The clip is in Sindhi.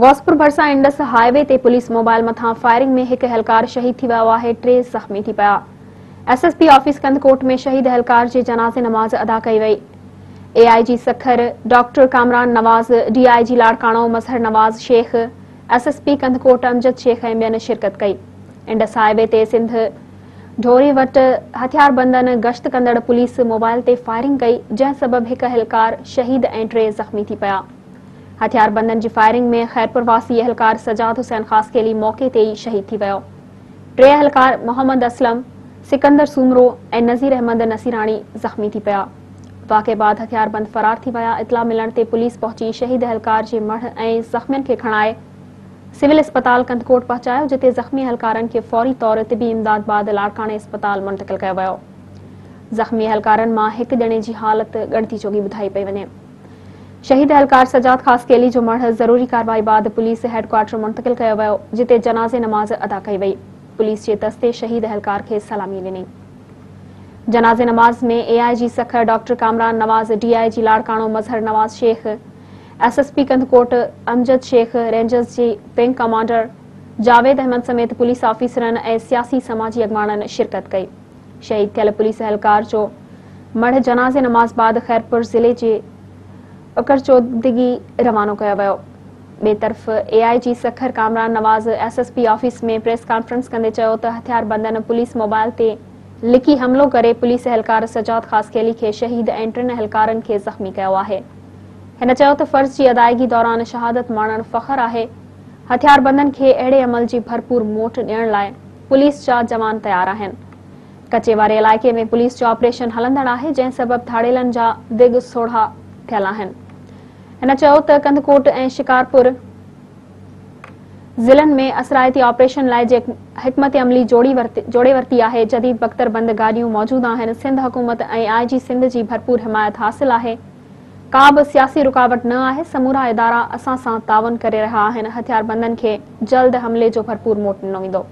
غوثپور ڀرسان انڊس هاء وي تي پوليس موبائل مٿان فائرنگ ۾ هڪ اهلڪار شهيد ٿي ويو آهي، ٽي زخمي ٿي پيا. S S P office Kandhkot ۾ شهيد اهلڪار جي جنازي نماز ادا ڪئي وئي. A I G Sukkur doctor Kamran Nawaz, D I G Larkana Mazhar Nawaz Shaikh, S S P Kandhkot Amjad Shaikh ۽ ٻين شرڪت ڪئي. انڊس هاء وي تي سنڌ ڍوري وٽ هٿياربندن گشت ڪندڙ پوليس موبائل تي فائرنگ ڪئي، جنهن سبب هڪ اهلڪار شهيد ۽ ٽي زخمي ٿي پيا. هٿياربندن جي فائرنگ ۾ خيرپور واسي اهلڪار سجاد حسين خاصخيلي موقعي تي ئي شهيد ٿي ويو. ٽي اهلڪار محمد اسلم، سڪندر سومرو ۽ نذير احمد نصيراڻي زخمي ٿي پيا. واقعي بعد هٿياربند فرار ٿي ويا. اطلاع ملڻ تي پوليس پهچي شهيد اهلڪار جي مڙهه ۽ زخمين کي کڻائي سول اسپتال ڪنڌڪوٽ پهچايو، جتي زخمي اهلڪارن کي فوري طور طبي امداد بعد لاڙڪاڻي اسپتال منتقل ڪيو ويو. زخمي اهلڪارن مان هڪ ڄڻي جي حالت ڳڻتي جوڳي ٻڌائي پئي وڃي. شهيد اهلڪار سجاد خاصخيلي جو مڙهه ضروري ڪارروائي بعد پوليس هيڊ ڪوارٽر منتقل ڪيو ويو، جتي جنازي نماز ادا ڪئي وئي. پوليس جي دستي شهيد اهلڪار کي سلامي ڏني. جنازي نماز ۾ A I G Sukkur doctor Kamran Nawaz, D I G Larkana Mazhar Nawaz Shaikh, S S P Kandhkot Amjad Shaikh, rangers جي ونگ ڪمانڊر جاويد احمد سميت پوليس آفيسرن ۽ سياسي سماجي اڳواڻن شرڪت ڪئي. شهيد ٿيل پوليس اهلڪار جو مڙهه جنازي نماز بعد خيرپور ضلعي جي اڪرچودگي روانو ڪيو ويو. ٻئي طرف A I G Sukkur Kamran Nawaz S S P office ۾ press conference ڪندي چيو ته هٿياربندن پوليس موبائل تي لڪي حملو ڪري پوليس اهلڪار سجاد خاصخيلي کي شهيد ۽ ٽن اهلڪارن کي زخمي ڪيو آهي. هن چيو ته فرض جي ادائيگي دوران شهادت ماڻڻ فخر آهي، هٿياربندن کي اهڙي عمل جي ڀرپور موٽ ڏيڻ لاء پوليس جا جوان تيار آهن. ڪچي واري علائقي ۾ پوليس جو آپريشن هلندڙ آهي، جنهن سبب ڌاڙيلن جا دڳ سوڙها ٿيل آهن. هن چيو ته ڪنڌڪوٽ ۽ شڪارپور ضلعن ۾ اثرائتي آپريشن لاء جي حڪمت عملي جوڙي ورتي آهي، جديد بڪتر بند گاڏيون موجود آهن، سنڌ حڪومت ۽ آء جي سنڌ جي ڀرپور حمايت حاصل آهي، ڪا به سياسي رڪاوٽ نه آهي، سمورا ادارا اسان سان تعاون ڪري رهيا آهن، هٿياربندن کي جلد حملي جو ڀرپور موٽ ڏنو ويندو.